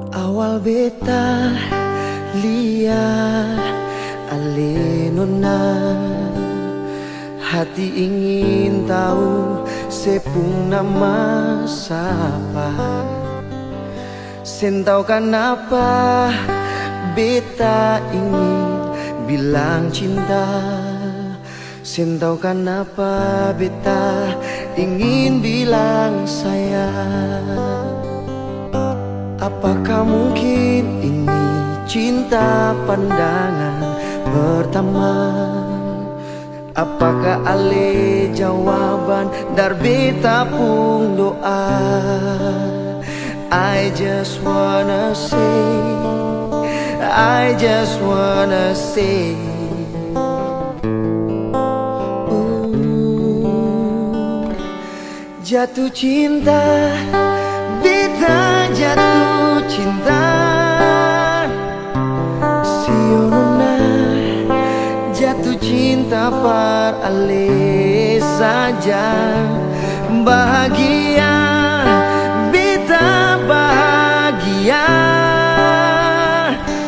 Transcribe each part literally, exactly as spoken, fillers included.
Awal beta lia ale nona, hati ingin tau se pung nama sapa. Seng tau kanapa beta ingin bilang cinta. Seng tau kanapa beta ingin bilang sayang. Apakah mungkin ini cinta pandangan pertama? Apakah ale jawaban dari beta pung doa? I just wanna say, I just wanna say, ooh. Jatuh cinta, beta jatuh cinta. Sio nona, jatuh cinta par ale saja. Bahagia, beta bahagia.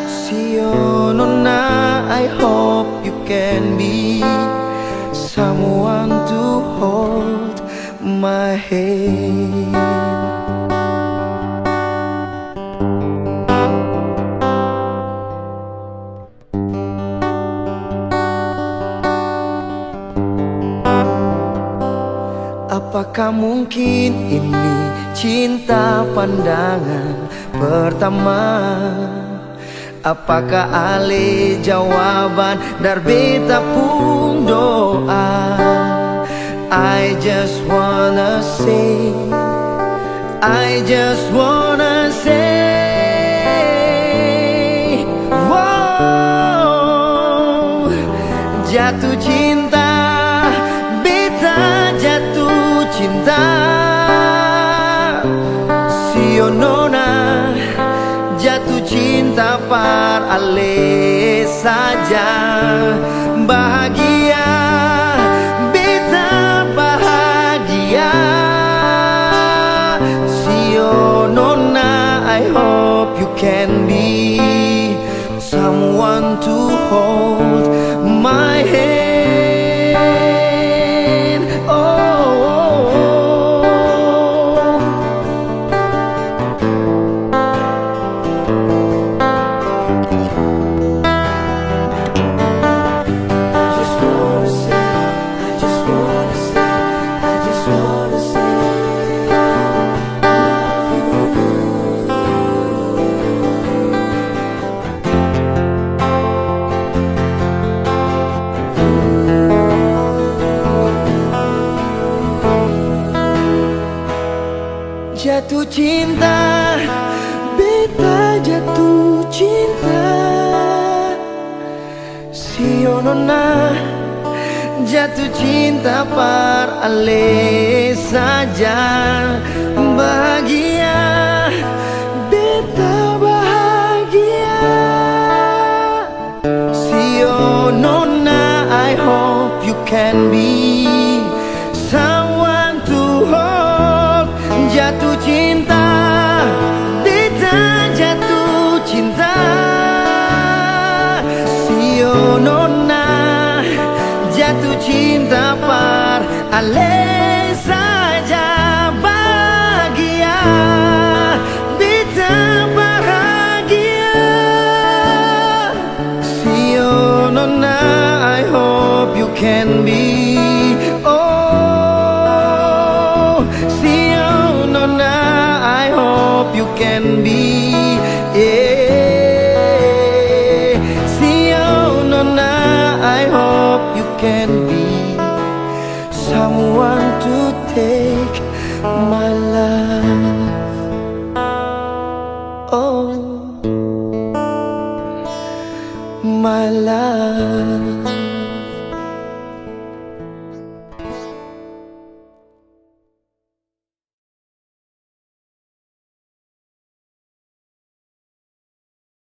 Sio nona, I hope you can be someone to hold my hand. Apakah mungkin ini cinta pandangan pertama? Apakah ale jawaban dari beta pung doa? I just wanna say, I just wanna say, wow. Jatuh cinta, beta jatuh cinta. Sio nona, jatuh cinta par ale saja. Bahagia, beta bahagia. Sio nona, I hope you can be someone to hold my hand. Oh, oh, oh. I just wanna say, I just wanna say, I just wanna say, I love you. Jatuh cinta, beta jatuh cinta. Sio nona, jatuh cinta par ale saja. Bahagia, beta bahagia. Sio nona, I hope you can be someone to hold. Jatuh cinta, beta jatuh cinta. Sio nona, jatuh cinta par ale saja. Bahagia, beta bahagia. Sio nona, I hope you can be. Oh, sio nona, I hope you can be. Yeah. Sio nona, I hope you can be someone to take my life. Oh, my life.